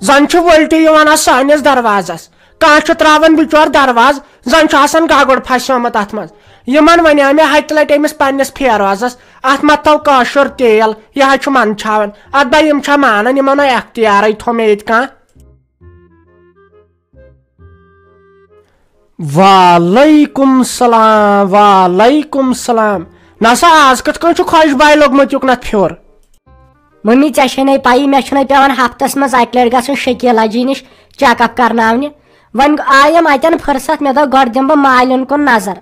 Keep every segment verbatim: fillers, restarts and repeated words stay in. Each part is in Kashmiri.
زن چھُ وٕلٹہِ یِوان اتھ سٲنِس دروازس۔ کانٛہہ چھُ تراوان بِچور دروازٕ، زن چھُ آسان گگُر پھسیومُت اتھ منٛز۔ یِمن ونیاو مےٚ ہتہِ لٹہِ أمِس پننِس پھیروزس، اتھ مہ تھاو کٲشُر تیل، یہِ حظ چھُ منٛدچھاوان۔ ادٕ بہ یِم چھا مانان؟ یِمن ہا اختیارٕے تھوٚو مےٚ ییٚتہِ کانٛہہ۔ وعلیکم سلام، وعلیکم سلام۔ نسا آز کتھ کٔنۍ چھُ خۄش باے لوٚگمُت یُکنتھ پھیُر؟ ممی، ژےٚ چھے نے پَیی، مےٚ چھُنَے پٮ۪وان ہفتس منٛز اَکہِ لٹہِ گژھُن شکیلا جی نِش چیک اپ کرناونہِ۔ وۄنۍ آیم اتٮ۪ن فرصت، مےٚ دوٚپ گۄڈٕ دِمہٕ بہٕ مالٮ۪ن کُن نظر۔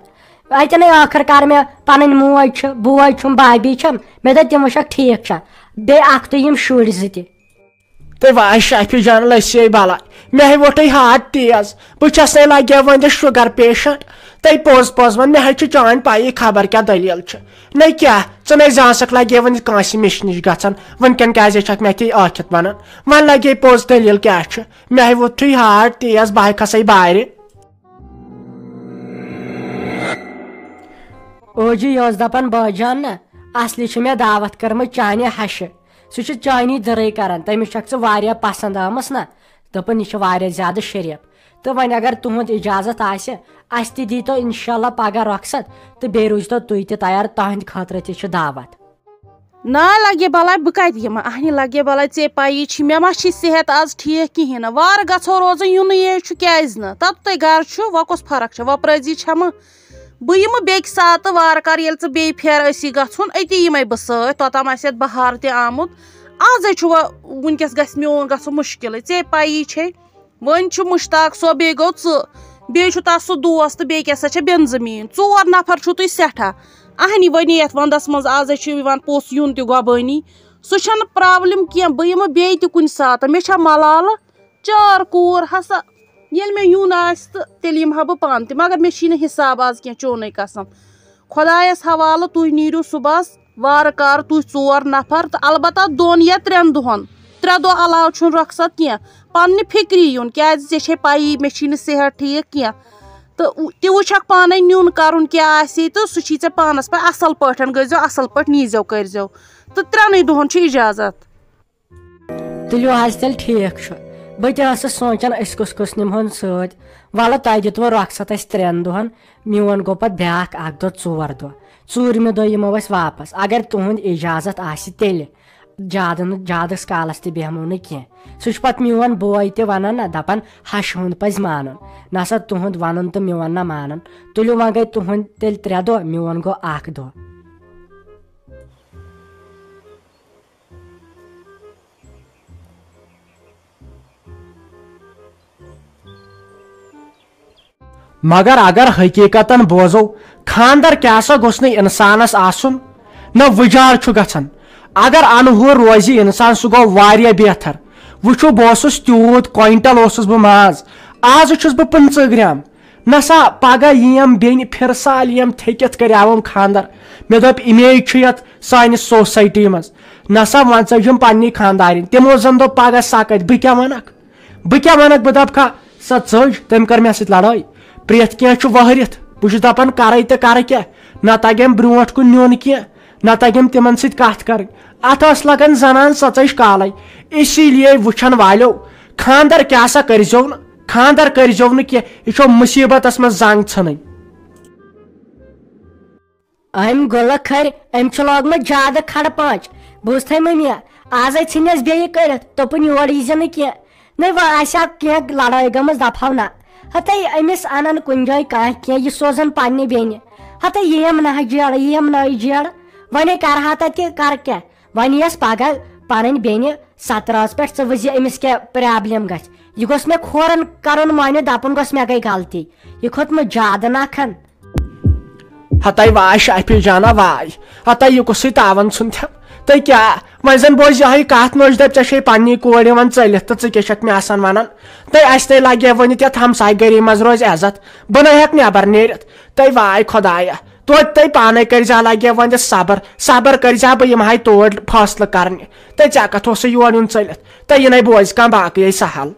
اتٮ۪نٕے ٲخٕر کار مےٚ پنٕنۍ موج چھِ، بوے چھُم، بابی چھم، مےٚ دوٚپ تِم وٕچھکھ ٹھیٖک چھا، بیٚیہِ اکھتُے یِم شُرۍ زٕ تہِ۔ تہٕ واے شافی جان، لٔسۍ یے بلاے، مےٚ ہے ووٚٹھٕے ہارٹ تیز۔ بہٕ چھس نے لگے وۄنۍ شُگر پیشنٹ۔ تہٕ پوٚز پوٚز وَن، مےٚ ہے چھِ چٲنۍ پَیی خبر کیٛاہ دٔلیٖل چھِ۔ نے کیٛاہ، ژٕ نے زانٛسکھ لگے وۄنۍ کٲنٛسہِ مِشنِش گژھان، وٕنکٮ۪ن کیٛازِ چھکھ مےٚ تھی ٲکھِتھ وَنان؟ وۄنۍ لگے پوٚز دٔلیٖل کیٛاہ چھِ۔ مےٚ ہے ووٚٹھٕے ہارٹ تیز، بہٕ ہے کھسے بارِ۔ او جی، یہِ اوس دپان بٲجان نہ، اصلی چھِ مےٚ دعوت کٔرمٕژ چانہِ ہشہِ۔ سُہ چھُ چٲنی دٕرٕے کران، تٔمِس چھکھ ژٕ واریاہ پسند آمٕژ نہ۔ دوٚپُن، یہِ چھِ واریاہ زیادٕ شریف۔ تہٕ وۄنۍ اگر تُہُنٛد اجازت آسہِ، اسہِ تہِ دیٖتو انشاءاللہ پگاہ رۄخصت، تہٕ بیٚیہِ روٗزتو تُہۍ تہِ تیار، تُہنٛدِ خٲطرٕ تہِ چھِ دعوت۔ نا لگے بلاے، بہٕ کتہِ یِمہٕ؟ اہنہِ لگے بلاے، ژےٚ پَیی چھِ، مےٚ ما چھِ صحت آز ٹھیٖک کِہیٖنۍ نہٕ۔ وارٕ گژھو روزُن، یُنٕے یے چھُ، کیازِ نہٕ؟ تَتُے گرٕ چھُ، وۄنۍ کۄس فرق چھےٚ؟ وۄنۍ پرٲزی چھَمہٕ۔ بہٕ یِمہٕ بیٚکہِ ساتہٕ وارٕ کارٕ، ییٚلہِ ژٕ بیٚیہِ پھیرٕ ٲسی گژھُن، أتی یِمَے بہٕ سۭتۍ۔ توٚتام آسہِ یَتھ بہار تہِ آمُت۔ آزَے چھُ وۄنۍ، وٕنکٮ۪س گژھِ میون گژھُن مُشکِلٕے، ژےٚ پَیی چھے۔ وۄنۍ چھُ مُشتاق صٲب، بیٚیہِ گوٚو ژٕ، بیٚیہِ چھُ تَس سُہ دوس تہٕ بیٚیہِ کیٛاہ سا چھےٚ بٮ۪نزمیٖن۔ ژور نفر چھُو تُہۍ سٮ۪ٹھاہ۔ اَہنہِ، وۄنۍ یَتھ وَندَس منٛز آزَے چھُ یِوان پوٚژھ یُن تہِ گۄبٲنی۔ سُہ چھَنہٕ پرابلم کینٛہہ، بہٕ یِمہٕ بیٚیہِ تہِ کُنہِ ساتہٕ۔ مےٚ چھا ملالہٕ؟ چار کوٗر ہسا، ییٚلہِ مےٚ یُن آسہِ تہٕ تیٚلہِ یِمہٕ ہا بہٕ پانہٕ تہِ، مگر مےٚ چھی نہٕ حساب آز کینٛہہ، چونُے قسم۔ خۄدایَس حوالہٕ، تُہۍ نیٖرِو صُبحَس وارٕ کارٕ، تُہۍ ژور نفر، تہٕ البتہ دۄن یا ترٛٮ۪ن دۄہَن، ترٛےٚ دۄہ علاوٕ چھُنہٕ رۄخصت کینٛہہ۔ پننہِ فِکرِ یُن، کیٛازِ ژےٚ چھے پَیی مےٚ چھی نہٕ صحت ٹھیٖک کینٛہہ۔ تہٕ تہِ وٕچھکھ پانَے، نیُن کَرُن کیٛاہ آسی، تہٕ سُہ چھی ژےٚ پانَس پَے۔ اَصٕل پٲٹھۍ گٔژھۍزیو، اَصٕل پٲٹھۍ نیٖزیو، کٔرۍزیو۔ تہٕ ترٛٮ۪نٕے دۄہَن چھُ اِجازت۔ تُلِو حظ، تیٚلہِ ٹھیٖک چھُ۔ بہٕ تہِ ٲسٕس سونٛچان، أسۍ کُس کُس نِمہون سۭتۍ۔ وَلہٕ، تۄہہِ دِتوٕ رۄخصت اَسہِ ترٛٮ۪ن دۄہَن، میون گوٚو پَتہٕ بیٛاکھ اَکھ دۄہ، ژور دۄہ۔ ژوٗرمہِ دۄہ یِمو أسۍ واپَس۔ اگر تُہُنٛد اِجازت آسہِ تیٚلہِ۔ زیادٕ نہٕ، زیادَس کالَس تہِ بیٚہمو نہٕ کینٛہہ۔ سُہ چھُ پَتہٕ میون بوے تہِ وَنان نہ، دَپان، ہَشہِ ہُنٛد پَزِ مانُن۔ نہ سا، تُہُنٛد وَنُن تہٕ میون نہ مانُن۔ تُلِو، وۄنۍ گٔے تُہُنٛد تیٚلہِ ترٛےٚ دۄہ، میون گوٚو اَکھ دۄہ۔ مگر اگر حقیقتاً بوزو، خاندر کیٛاہ سا گوٚژھ نہٕ انسانس آسُن؟ نہ وُجار چھُ گژھان۔ اگر انہور روزِ انسان، سُہ گوٚو واریاہ بہتر۔ وٕچھِو، بہٕ اوسُس تیوٗت، کوینٹل اوسُس بہٕ ماز، آز چھُس بہٕ پٕنٛژٕہ گرام۔ نسا پگاہ یِیم بیٚنہِ پھِرٕ سال یِیم تھٔکِتھ کریاوُم خاندر۔ مےٚ دوٚپ، امیج چھُ یتھ سانہِ سوسایٹی منٛز۔ نسا وۄنۍ ژٔجِم پننی خاندارِنۍ۔ تِمو زن دوٚپ، پگاہ سا کتہِ، بہٕ کیٛاہ ونکھ؟ بہٕ کیٛاہ ونکھ؟ بہٕ دپکھا، سۄ ژٔج، تٔمۍ کٔر مےٚ سۭتۍ لڑٲے۔ پرٛٮ۪تھ کینٛہہ چھُ وٲہرِتھ۔ بہٕ چھُس دپان، کرے تہٕ کرٕ کیٛاہ؟ نہ تگٮ۪م برونٛٹھ کُن نیُن کینٛہہ، نہ تگٮ۪م تِمن سۭتۍ کتھ کرٕنۍ۔ اتھ ٲس لگان زنان سۄ ژٔج کالے۔ اسی لیے وٕچھن والیو، خاندر کیٛاہ سا کٔرۍزیو نہٕ، خاندر کٔرۍزیو نہٕ کینٛہہ، یہِ چھو مُصیبتس منٛز زنگ ژھٕنٕنۍ۔ أمۍ گُلہٕ کھرِ، أمۍ چھُ لوگمُت زیادٕ کھڑٕ پانٛچ۔ بوٗزتھے مٔمی، آزے ژھٕنٮ۪س بیٚیہِ کٔڑِتھ، دوٚپُن یور ییٖزِ نہٕ کینٛہہ۔ نَے وۄنۍ آسہِ ہا کینٛہہ لڑٲے گٔمٕژ، دپہو نہ۔ ہتے أمِس انن کُنہِ جایہِ کانٛہہ کینٛہہ، یہِ سوزن پننہِ بیٚنہِ۔ ہتے یِم نہ جیڑٕ، یِم نہ جیڑٕ۔ وۄنۍ کرہا تتہِ کرٕ کیٛاہ؟ وۄنۍ یِیَس پگاہ پنٕنۍ بیٚنہِ سترٲژ پٮ۪ٹھ، ژٕ وٕچھ زِ أمِس کیٛاہ پرابلم گژھِ۔ یہِ گوٚژھ مےٚ کھورن کرُن مٲنِتھ، دپُن گوٚژھ مےٚ گٔے غلطی۔ یہِ کھوٚت مےٚ زیادٕ نکھن۔ ہتاے واے شافی جانا واے، ہتاے یہِ کُسٕے تاون ژھُن تھم۔ تہٕ کیٛاہ، وۄنۍ زن بوز یہے کتھ نوش، دپہِ ژےٚ چھے پننی کورِ یِوان ژٔلِتھ تہٕ ژٕ کیٛاہ چھکھ مےٚ آسان ونان؟ تہٕ اسہِ تہِ لگہِ ؤنِتھ یتھ ہمسایہِ گٔری منٛز روزِ عزت، بہٕ نہ ہٮ۪کہٕ نٮ۪بر نیٖرِتھ۔ تہٕ واے خۄدایا، توتہِ تُہۍ پانے کٔرۍ زیو لگے وۄنۍ سبر، سبر کٔرۍ زیو، بہٕ یِمہٕ ہاے توڑ فٲصلہٕ کرنہِ۔ تہٕ ژےٚ کتھ اوسُے یور یُن ژٔلِتھ؟ تہٕ یہِ نے بوزِ کانٛہہ باقٕے سہل۔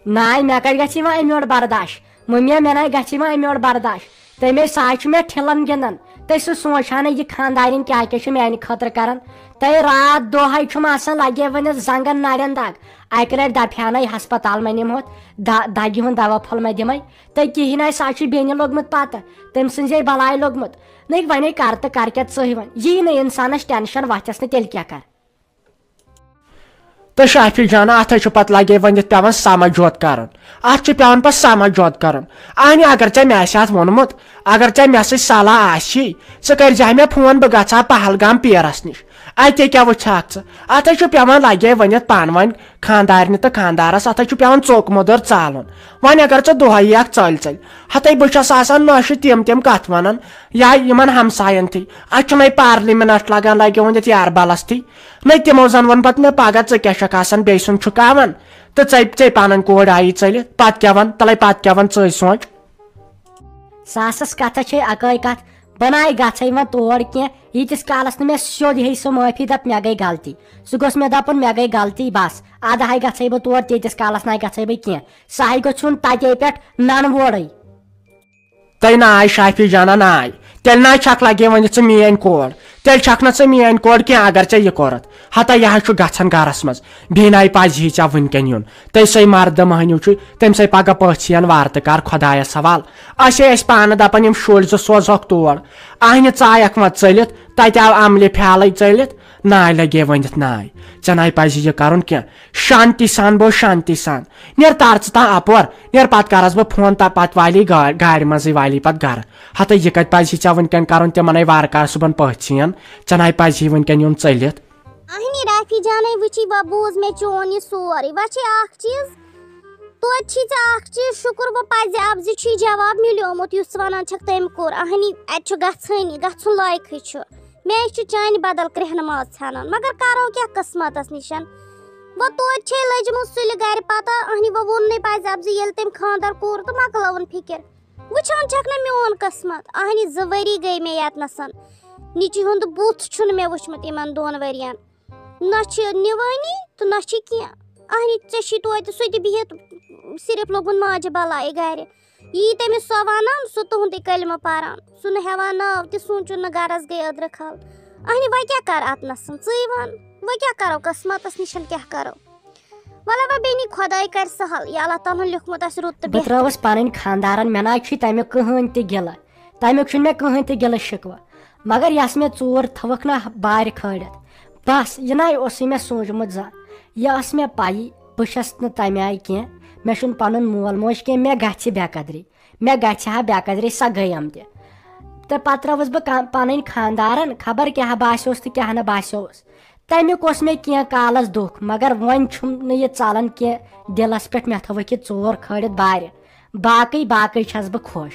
ناے، مےٚ کتہِ گژھِ وۄنۍ امہِ یورٕ برداش؟ مٔمیا، مےٚ ناے گژھِ وۄنۍ امہِ یورٕ برداش۔ تمے ساے چھُ مےٚ ٹھِلن گِنٛدان۔ ٲسِو سونٛچان، یہِ خانٛدارِنۍ کیٛاہ کیٛاہ چھِ میٛانہِ خٲطرٕ کران؟ تۄہہِ راتھ دۄہَے چھُم آسان لگے وۄنۍ زنٛگن نرٮ۪ن دگ۔ اَکہِ لٹہِ دپہانَے ہسپتال، مےٚ نِمہوتھ دَ-، دگہِ ہُنٛد دوا پھوٚل مہ دِمَے۔ تہٕ کِہیٖنۍ آسہِ، سُہ چھُ بیٚنہِ لوٚگمُت پتہٕ، تٔمۍ سٕنٛزے بلاے لوٚگمُت۔ نٔے وۄنۍ کر تہٕ کر کیٛاہ ژٕے وۄنۍ؟ یی نہٕ اِنسانس ٹینشن وۄتھٮ۪س نہٕ، تیٚلہِ کیٛاہ کر؟ تہٕ شافی جانا، اتھ چھُ پتہٕ لگے ؤنِتھ پٮ۪وان سمجھوت کرُن۔ اتھ چھُ پٮ۪وان پتہٕ سمجھوت کرُن۔ اہنہِ، اگر ژےٚ مےٚ آسہِ اتھ ووٚنمُت، اگر ژےٚ مےٚ سۭتۍ صلاح آسی، ژٕ کٔرۍ زِ ہا مےٚ فون، بہٕ گژھٕ ہا پہلگام پیرس نِش۔ اتے کیٛاہ وٕچھکھ ژٕ؟ اتھ چھُ پٮ۪وان لگے ؤنِتھ پانہٕ ؤنۍ خانٛدارنہِ تہٕ خانٛدارس، اتھ چھُ پٮ۪وان ژوٚک مٔدٕر ژالُن۔ وۄنۍ اگر ژٕ دۄہے یکھ ژٔلۍ ژٔلۍ، ہتے بہٕ چھس آسان نۄشہِ تِم تِم کتھ ونان یا یِمن ہمساین تھی، اتھ چھُنَے پارلیمنٹ لگان لگے ؤنِتھ یاربلس تھی۔ نہ تِمو زن ووٚن پتہٕ مےٚ، پگاہ ژٕ کیٛاہ چھکھ آسان بیٚیہِ سُنٛد چھُکاوان؟ تہٕ ژے، ژے پنٕنۍ کورِ آیی ژٔلِتھ، پتہٕ کیٛاہ ون؟ تلے پتہٕ کیٛاہ ون، ژٕے سونٛچ۔ ساسس کتھس چھے اکٲے کتھ، بہٕ ناے گژھے وۄنۍ تور کینٛہہ، ییٖتِس کالس نہٕ مےٚ سیوٚد ہیٚیہِ سُہ معٲفی، دپ مےٚ گٔے غلطی۔ سُہ گوٚژھ مےٚ دپُن مےٚ گٔے غلطی، بس، ادٕ ہاے گژھے بہٕ تور، تیٖتِس کالس ناے گژھے بہٕ کینٛہہ۔ سُہ ہاے گوٚژھ یُن تتے پٮ۪ٹھ ننہٕ وورے۔ تۄہہِ ناے شافی جانا ناے، تیٚلہِ ناے چھکھ لگے ؤنِتھ ژٕ میٲنۍ کور، تیٚلہِ چھکھ نہٕ ژٕ میٲنۍ کور کینٛہہ اگر ژےٚ یہِ کوٚرُتھ۔ ہتا یہِ حظ چھُ گژھان گرس منٛز، بیٚیہِ ناے پزِ ہی ژےٚ وٕنکیٚن یُن۔ تٔمۍ سٕے مردٕ مہنیو چھُ، تٔمۍ سٕے پگاہ پٔژھ یِن وارٕ تہٕ کار خۄدایس حوال۔ اسے ٲسۍ پانہٕ دپان یِم شُرۍ زٕ سوزہوکھ تور، اہنہِ ژایکھ وۄنۍ ژٔلِتھ، تتہِ آو عملہِ پھیالے ژٔلِتھ، ناے لگے ؤنِتھ ناے۔ ژےٚ ناے پزِ یہِ کرُن کینٛہہ، شانتی سان بوز، شانتی سان۔ نیر تار ژٕ تام اپور، نیر پتہٕ کرس بہٕ فون، تہ پتہٕ والی گا-، گاڑِ منٛزٕے والی پتہٕ گرٕ۔ ہتہ یہِ کتہِ پزِ ژےٚ وٕنکیٚن کرُن، تِمنے وارٕ کارٕ صُبحن پٔژھۍ یِن، ژےٚ ناے پزِ وٕنکیٚن یُن ژٔلِتھ۔ اہنی رافی جانے، وٕچھی، وۄنۍ بوٗز مےٚ چون یہِ سورُے۔ وۄنۍ چھے اکھ چیٖز، توتہِ چھی ژےٚ اکھ چیٖز شُکُر، وۄنۍ پزِ اب زِ چھُے جواب مِلیومُت، یُس ژٕ ونان چھکھ تٔمۍ کوٚر۔ اہنی، اتہِ چھُ گژھٲنی، گژھُن لایقٕے چھُ۔ مےٚ چھُ چانہِ بدل کرٛیٚہنہٕ ماز ژھانان، مگر کرو کیٛاہ قٕسمتس نِشن؟ وۄنۍ توتہِ چھے لٔجمٕژ سُلہِ گرِ پتہ، اہنہِ، وۄنۍ ووٚننُے پزِ اب زِ ییٚلہِ تٔمۍ خانٛدر کوٚر تہٕ مۄکلٲوٕن فِکر۔ وٕچھان چھکھ نہ میون قٕسمت؟ اہنہِ، زٕ ؤری گٔے مےٚ ییٚتنَسَن۔ نیٚچی ہُنٛد بُتھ چھُنہٕ مےٚ وٕچھمُت یِمَن دۄن ؤرِین۔ نہ چھِ نِوٲنی تہٕ نہ چھِ کینٛہہ۔ اہنہِ، ژےٚ چھی توتہِ سُہ تہِ بِہِتھ صرف لوٚگمُت ماجہِ بلایہِ گرِ۔ یی تٔمِس سۄ وَنان، سُہ تُہُنٛدُے کلمہٕ پَران۔ سُہ نہٕ ہٮ۪وان ناو تہِ، سوٗنٛچُن نہٕ گرس گٔے أدرٕ کھل۔ اہنہِ، وۄنۍ کیٛاہ کَرٕ اَتنَسَن؟ ژٕے وَن، وۄنۍ کیٛاہ کَرو؟ قٕسمتَس نِشَن کیٛاہ کَرو؟ وَلہٕ وۄنۍ بیٚنی، خۄداے کَرِ سَہل، یہِ اللہ تعالیٰ ہَن لیوٗکھمُت آسہِ رُت تہٕ بہٕ بہتر۔ ترٛٲوٕس پنٕنۍ خانٛدارن، مےٚ نہ چھُے تَمیُک کٕہٕنۍ تہِ گِلہٕ، تَمیُک چھُنہٕ مےٚ کٕہٕنۍ تہِ گِلہٕ شِکوٕ۔ مگر یۄس مےٚ ژوٗر تھٲوٕکھ نہ بارِ کھٲلِتھ، بس یہِ نہ اوسُے مےٚ سوٗنٛچمُت زانٛہہ۔ یہِ ٲس مےٚ پَیی، بہٕ چھَس نہٕ تَمہِ آیہِ کینٛہہ، مےٚ چھُنہٕ پَنُن مول موج کینٛہہ، مےٚ گژھِ بے قدری، مےٚ گژھِ ہا بے قدری، سۄ گٔیَم تہِ۔ تہٕ پَتہٕ ترٛٲوٕس بہٕ کا-، پَنٕنۍ خانٛدارن، خبر کیٛاہ باسیوس تہٕ کیٛاہ نہٕ باسیوس۔ تمیُک اوس مےٚ کینٛہہ کالس دُکھ، مگر وۄنۍ چھُم نہٕ یہِ ژلان کینٛہہ دِلس پٮ۪ٹھ، مےٚ تھٲوٕکھ یہِ ژوٗر کھٲلِتھ بارِ۔ باقٕے، باقٕے چھس بہٕ خۄش۔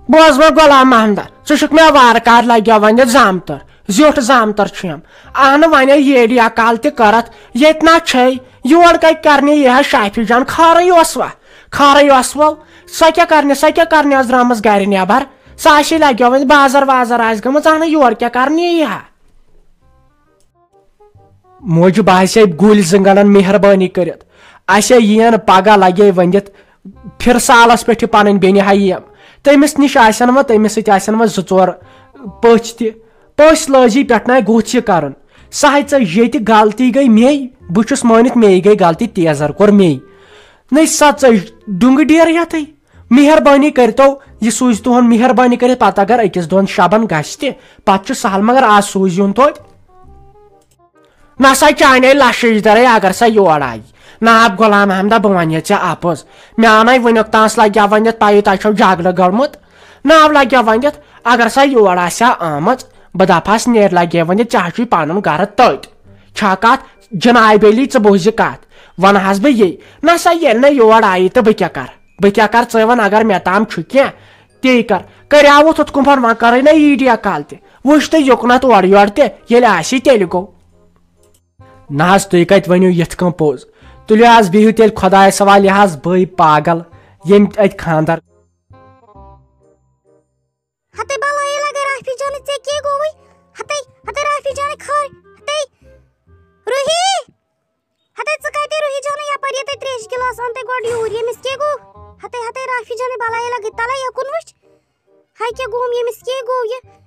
بوز وۄنۍ غلام محمدہ، ژٕ چھُکھ مےٚ وارٕ کارٕ لگیو وۄنۍ یتھ زامتٕر، زیوٗٹھ زامتٕر چھُ یِم۔ اہنہٕ وۄنۍ ییٚلہِ یہِ کال تہِ کٔرتھ، ییٚتہِ نہ چھے، یور کتہِ کرنہِ یی ہا شافی جان؟ خٲرٕے اوسوا؟ خٲرٕے اوسوٕ؟ سۄ کیٛاہ کرنہِ، سۄ کیٛاہ کرنہِ ٲس درٛامٕژ گرِ نٮ۪بر؟ سۄ آسہِ لگیو وۄنۍ بازر وازر آسہِ گٔمٕژ، اہنہٕ یور کیٛاہ کرنہِ یی ہا؟ موجی، بہٕ ہسے گُلۍ زنٛگنن مہربٲنی کٔرِتھ۔ اسے یِین پگاہ لگے ؤنِتھ پھر سالس پٮ۪ٹھ یہِ پنٕنۍ بیٚنہِ ہا یِم۔ تٔمِس نِش آسن وۄنۍ، تٔمِس سۭتۍ آسن وۄنۍ زٕ ژور پٔژھۍ تہِ۔ پٔژھۍ لٲجی پٮ۪ٹھ ناے گوٚژھ یہِ کرُن۔ سۄ ہے ژےٚ ییٚتہِ غلطی گٔے مے، بہٕ چھُس مٲنِتھ مے گٔے غلطی، تیزر کوٚر مے۔ نٔے سۄ ژٔج ڈُنٛگہٕ ڈیرٕ ہٮ۪تھٕے۔ مہربٲنی کٔرتو یہِ سوٗزتوہن، مہربٲنی کٔرِتھ پتہٕ اگر أکِس دۄن شبن گژھِ تہِ، پتہٕ چھُ سہل، مگر آز سوٗزِہُن توتہِ۔ نہ سا چانے لشِش درے، اگر سا یور آیہِ۔ ناب غلام احمدہ، بہٕ ونہٕ ژےٚ اپُز۔ مےٚ آو نَے وُنیُک تام لگیا ؤنِتھ پَیی تۄہہِ چھو جگڑٕ گوٚمُت۔ ناب لگیا ؤنِتھ، اگر سا یور آسہِ ہا آمٕژ، بہٕ دپہس، نیر لگے وۄنۍ، ژےٚ ہا چھُے پنُن گرٕ تٔتۍ۔ چھا کتھ؟ جنابِ علی، ژٕ بوٗزِ کتھ۔ ونہٕ ہس بہٕ یی۔ نہ سا، ییٚلہِ نہٕ یور آیی تہٕ بہٕ کیٛاہ کرٕ؟ بہٕ کیٛاہ کرٕ؟ ژٕ وَن، اگر مےٚ تام چھُ کینٛہہ، تی کر۔ کریاوُتھ ہُتھ کُن فون، وۄنۍ کرے نہ ایٖڈیا کال تہِ۔ وٕچھ تہٕ یُکنتھ اورٕ یورٕ تہِ، ییٚلہِ آسہِ تیٚلہِ گوٚو۔ نہ حظ، تُہۍ کتہِ ؤنِو یِتھ کٔنۍ پوٚز؟ تُلِو حظ، بِہِو تیٚلہِ خۄدایس حوالہٕ، یہِ حظ بٔے پاگل، ییٚمۍ اتہِ خانٛدر۔ ہتے بلایے لگے رافی جانٕے، ژےٚ کیٛاہ گوٚوُے؟ ہتے، ہتے رافی جانٕے کھر، ہتے روحی، ہتے ژٕ کتے روحی جانٕے یپٲرۍ ییٚتہِ ترٛیشہِ گِلاس اَن تہٕ گۄڈٕ یوٗرۍ، ییٚمِس کیٛاہ گوٚو؟ ہتے، ہتے رافی جانٕے بلایے لگے، تلے یکُن وٕچھ، ہاے کیٛاہ گوٚوُم، ییٚمِس کیٛاہ گوٚو یہِ؟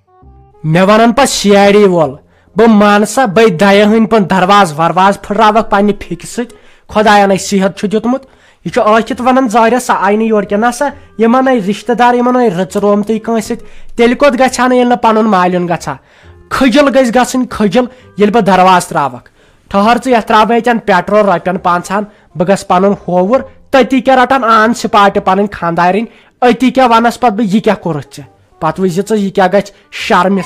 مےٚ ونان پتہٕ سی آی ڈی وول، بہٕ مانہٕ سا، بٔے دَیہِ ہٕنٛدۍ پٲٹھۍ دروازٕ وروازٕ پھٕٹراوکھ پننہِ پھیٚکہِ سۭتۍ، خۄداین اَسہِ صحت چھُ دیُتمُت۔ یہِ چھُ ٲکھِتھ ونان، ظٲہرہ سا آیہِ نہٕ یورٕ کینٛہہ، نہ سا یِمن آیہِ رشتہٕ دار، یِمن آیہِ رٕژٕ رومتٕے کٲنٛسہِ سۭتۍ، تیٚلہِ کوٚت گژھِ ہا نہٕ ییٚلہِ نہٕ پنُن مالیُن گژھِ ہا؟ کھجل گژھِ گژھٕنۍ کھجل، ییٚلہِ بہٕ دروازٕ تراوکھ۔ ٹھٔہر ژٕ، یتھ تراوٕ بہٕ ییٚتٮ۪ن پیٹرول رۄپین پانٛژہن، بہٕ گژھٕ پنُن ہووُر تٔتی کیٛاہ رٹن آن سپاٹہِ پنٕنۍ خانٛدارِنۍ، أتی کیٛاہ ونس پتہٕ بہٕ، یہِ کیٛاہ کوٚرُتھ ژےٚ؟ پتہٕ وٕچھزِ ژٕ یہِ کیٛاہ گژھِ شرمہِ۔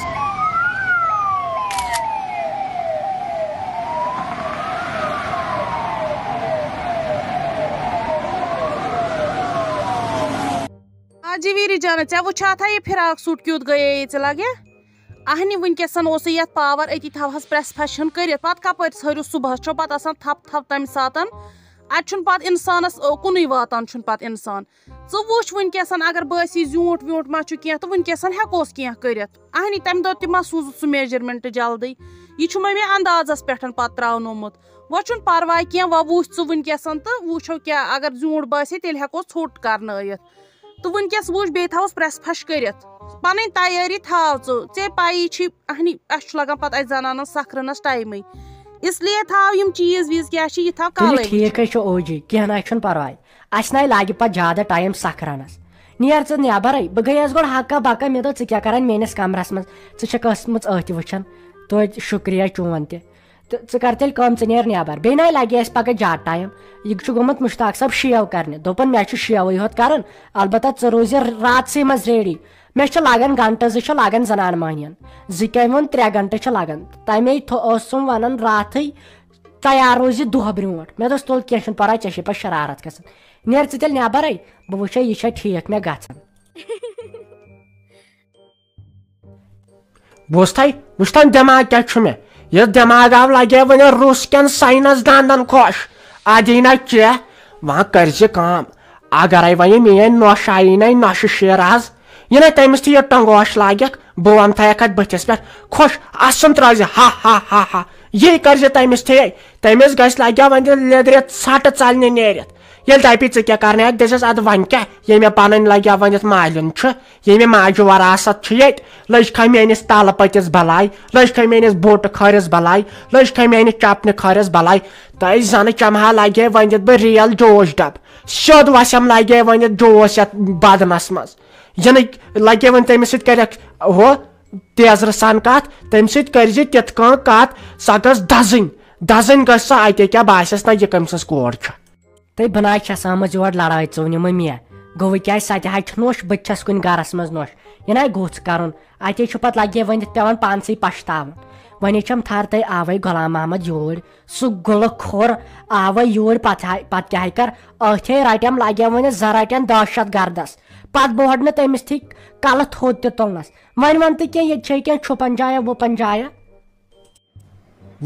آ جی ویری جانہ، ژےٚ وٕچھاتھا یہِ فراک سوٗٹ کیُتھ گٔیے ژےٚ لگے؟ اہنہِ، وٕنکیٚسن اوسُے یتھ پاور، أتی تھاوہس پریس فیشن کٔرِتھ، پتہٕ کپٲرۍ ژھٲرِو صبحس، چھو پتہٕ آسان تھپھ تھپھ تمہِ ساتن۔ اتہِ چھُنہٕ پتہٕ انسانس، آ، کُنُے واتان چھُنہٕ پتہٕ انسان۔ ژٕ وٕچھ وٕنکیٚسن، اگر بٲسی زیوٗٹھ ویوٗٹھ ما چھُ کینٛہہ، تہٕ وٕنکیٚسن ہٮ۪کوس کینٛہہ کٔرِتھ۔ اہنہِ، تَمہِ دۄہ تہِ ما سوٗزُتھ سُہ measurement جلدی؟ یہِ چھُ مےٚ اندازس پٮ۪ٹھ پتہٕ تراونومُت۔ وۄنۍ چھُنہٕ پرواے کینٛہہ، وۄنۍ وٕچھ ژٕ وٕنکیٚسن تہٕ وٕچھو کیٛاہ، اگر زیوٗٹھ باسے، تیٚلہِ ہٮ۪کوس ژھوٚٹ کرنٲیِتھ۔ تہٕ وٕنکیٚس وٕچھ، بیٚیہِ تھاوس پریس فش کٔرِتھ۔ پنٕنۍ تیٲری تھاو ژٕ، ژےٚ پَیی چھِ، اہنہِ، اَسہِ چھُ لگان پتہٕ اَتہِ زنانن سکھ رنس ٹایمٕے۔ اس لیے تھاو یِم چیٖز ویٖز کیٛاہ چھِ، یہِ تھاو تُلِو، کالے ٹھیٖک وٕچھِتھ۔ حظ چھُ او جی، کینٛہہ نہ حظ چھُنہٕ پرواے۔ اسہِ نَے لگہِ پتہٕ زیادٕ ٹایم سکھ رنس۔ نیر ژٕ نٮ۪برے۔ بہٕ گٔیس گۄڈٕ ہکا بکا، مےٚ دوٚپ، ژٕ کیٛاہ کران میٲنِس کمرس منٛز؟ ژٕ چھکھ ٲسمٕژ أتھۍ وٕچھان۔ توتہِ شُکریہ چون تہِ۔ تہٕ ژٕ کر تیٚلہِ کٲم، ژٕ نیر نٮ۪بر۔ بیٚیہِ نَے لگہِ اسہِ پگاہ زیادٕ ٹایم۔ یہِ چھُ گوٚمُت مشتاق صٲب شیو کرنہِ۔ دوٚپُن، مےٚ چھُ شیوٕے ہوت کرُن، البتہ ژٕ روٗزِ راتسٕے منٛز ریڈی۔ مےٚ چھِ لگان گنٹہٕ زٕ چھِ لگان زنان مٔہنِین۔ زٕ کیٛاہ ووٚن، ترٛےٚ گنٹہٕ چھِ لگان۔ تمے تھو-، اوسُم ونان راتھٕے، تیار روزِ دۄہ برونٛٹھ۔ مےٚ دوٚپُس، تُل، کینٛہہ چھُنہٕ پرواے، ژےٚ چھے پتہٕ شرارت گژھان۔ نیر ژٕ تیٚلہِ نٮ۪برے، بہٕ وٕچھے یہِ چھا ٹھیٖک مےٚ گژھان۔ بوٗزتھے، وٕچھتن دٮ۪ماغ کیٛاہ چھُ مےٚ؟ یہِ دٮ۪ماغ آو لگے وۄنۍ روٗس کٮ۪ن ساینس داندن خۄش۔ ادی نہ کینٛہہ، وۄنۍ کٔرۍ زِ کٲم، اگرے وۄنۍ میٲنۍ نۄش آیی نَے نۄشہِ شیر آز، یہِ نَے تٔمِس تہِ یہِ ٹنگوش لاگٮ۪کھ، بہٕ وَنہٕ تھایَکھ اَتھ بٕتھِس پٮ۪ٹھ، خۄش اَسُن ترٛٲوزِ، ہا ہا ہا ہا۔ یی کٔرزِ تٔمِس تھے، تٔمِس گژھِ لگہِ ہا وۄنۍ لیٚدرِ ژھٹہٕ ژَلنہِ نیٖرِتھ۔ ییٚلہِ دَپہِ، ژٕ کیٛاہ کرنہِ اَتہِ؟ دٔپزٮ۪س، اَدٕ وۄنۍ کیٛاہ، ییٚمۍ مےٚ پَنٕنۍ لگہِ ہا وۄنۍ یَتھ مالیُن چھُ، ییٚمۍ مےٚ ماجہِ وراثت چھُ ییٚتہِ، لٔج کھا میٲنِس تَلہٕ پٔتِس بَلاے، لٔج کھا میٲنِس بوٗٹہٕ کھٲرِس بَلاے، لٔج کھا میٲنِس چپنہِ کھٲرِس بَلاے۔ تہٕ أسۍ زَنہٕ چَمہٕ ہا لگہِ ہے وۄنۍ دِتھ بہٕ ریل جوش ڈَبہٕ۔ سیوٚد وسٮ۪م لگہِ ہے وۄنۍ یَتھ جوش یَتھ بدنَس منٛز۔ یِنہٕ لگہِ ہے وۄنۍ تٔمِس سۭتۍ کَرٮ۪کھ ہُہ تیزرٕ سان کتھ، تمہِ سۭتۍ کٔرۍ زِ تِتھ کٔنۍ کتھ، سۄ گٔژھ دزٕنۍ، دزٕنۍ گٔژھ سۄ، اتے کیٛاہ باسٮ۪س نہ یہِ کٔمۍ سٕنٛز کور چھِ۔ تہٕ بہٕ نہ چھس آمٕژ یور لڑٲے ژونہِ مٔمی۔ گوٚوٕ کیٛازِ سۄ تہِ حظ چھِ نوٚش، بہٕ تہِ چھس کُنہِ گرس منٛز نوٚش۔ یہِ نہ گوٚژھ کرُن، اتے چھُ پتہٕ لگہِ وۄنۍ پٮ۪وان پانسٕے پشتاوُن۔ وۄنۍ چھم تھر تہٕ آوے غلام محمد یوٗرۍ، سُہ گُلہٕ کھوٚر آوے یوٗرۍ، پتہٕ ہا-، پتہٕ کیٛاہ ہا کر، أتھے رٹٮ۪م لگٮ۪م وۄنۍ زٕ رٹٮ۪ن دہ شتھ گردس۔ پتہٕ بوڑ نہٕ تٔمِس تھی کلہٕ تھوٚد تہِ تُلنس۔ وۄنۍ وَن تہٕ کینٛہہ، ییٚتہِ چھے کینٛہہ چھُپن جایا وُپن جایا؟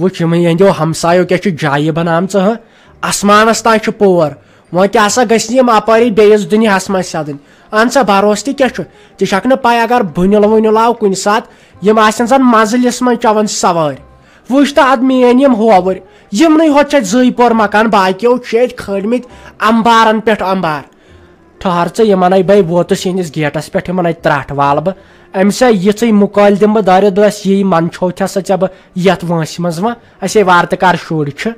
وٕچھ، یِمَے یِہنٛدیو ہمسایو کیٛاہ چھِ جایہِ بنامژٕ، ہہ؟ آسمانس تام چھُ پور۔ وۄنۍ کیٛاہ سا گژھِ یِم اپٲری بیٚیِس دُنیاہس منٛز سیٚدٕنۍ؟ اہن سا، بھروسہٕ تہِ کیٛاہ چھُ؟ ژےٚ چھکھ نہٕ پَے، اگر بُنیُل وُنیُل آو کُنہِ ساتہٕ، یِم آسن زن منزلِس منٛز چٮ۪وان سوٲرۍ۔ وٕچھ تہٕ ادٕ میٲنۍ یِم ہووٕرۍ، یِمنٕے ہوت چھِ اَتہِ زٕے پور مکان، باقیو چھِ اَتہِ کھٲلمٕتۍ امبارن پٮ۪ٹھ امبار۔ ٹھہر ژٕ، یِمن ہے بے ووتُس یِہنٛدِس گیٹس پٮ۪ٹھ، یِمن ہے ترٛٹھ والہٕ بہٕ۔ أمِس ہے یِژٕے مُکٲلۍ دِمہٕ بہٕ دٲرِتھ، دوٚپس، یی منٛدچھو تھے سا ژےٚ بہٕ یتھ وٲنٛسہِ منٛز وۄنۍ، اسے وارٕ تہٕ کار شُرۍ چھِ۔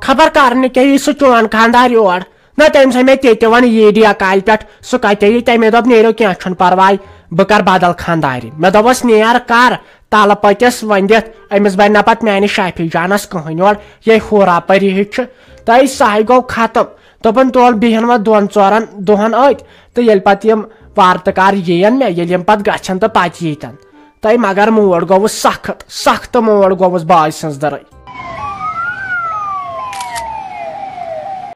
خبر کرنہِ کیٛاہ یی سُہ چون خانٛدار یور؟ نہ، تٔمِس ہے مےٚ تہِ تہِ وَن یی ڈیا کالہِ پٮ۪ٹھ، سُہ کتے یی؟ تٔمۍ دوٚپ، نیرِو، کینٛہہ چھُنہٕ پرواے، بہٕ کرٕ بدل خانٛدارِ۔ مےٚ دوٚپس، نیر کر، تلہٕ پٔتِس ؤنِتھ، أمِس بنہِ نہ پتہٕ میانہِ شافی جانس کٕہٕنۍ یور، یہِ ہورا پری ہیٚچھ چھُ۔ تہٕ سُہ ہے گوٚو ختم۔ دوٚپُن، تول بِہِن وۄنۍ دۄن ژورن دۄہن أتۍ، تہٕ ییٚلہِ پتہٕ یِم وارٕ تہٕ کار یِین مےٚ، ییٚلہِ یِم پتہٕ گژھن تہٕ پتہٕ ییٖتن۔ تہٕ مگر موڈ گوٚوُس سخت، سخت موڈ گوٚوُس باجہِ سٕنٛز دٔرٕے۔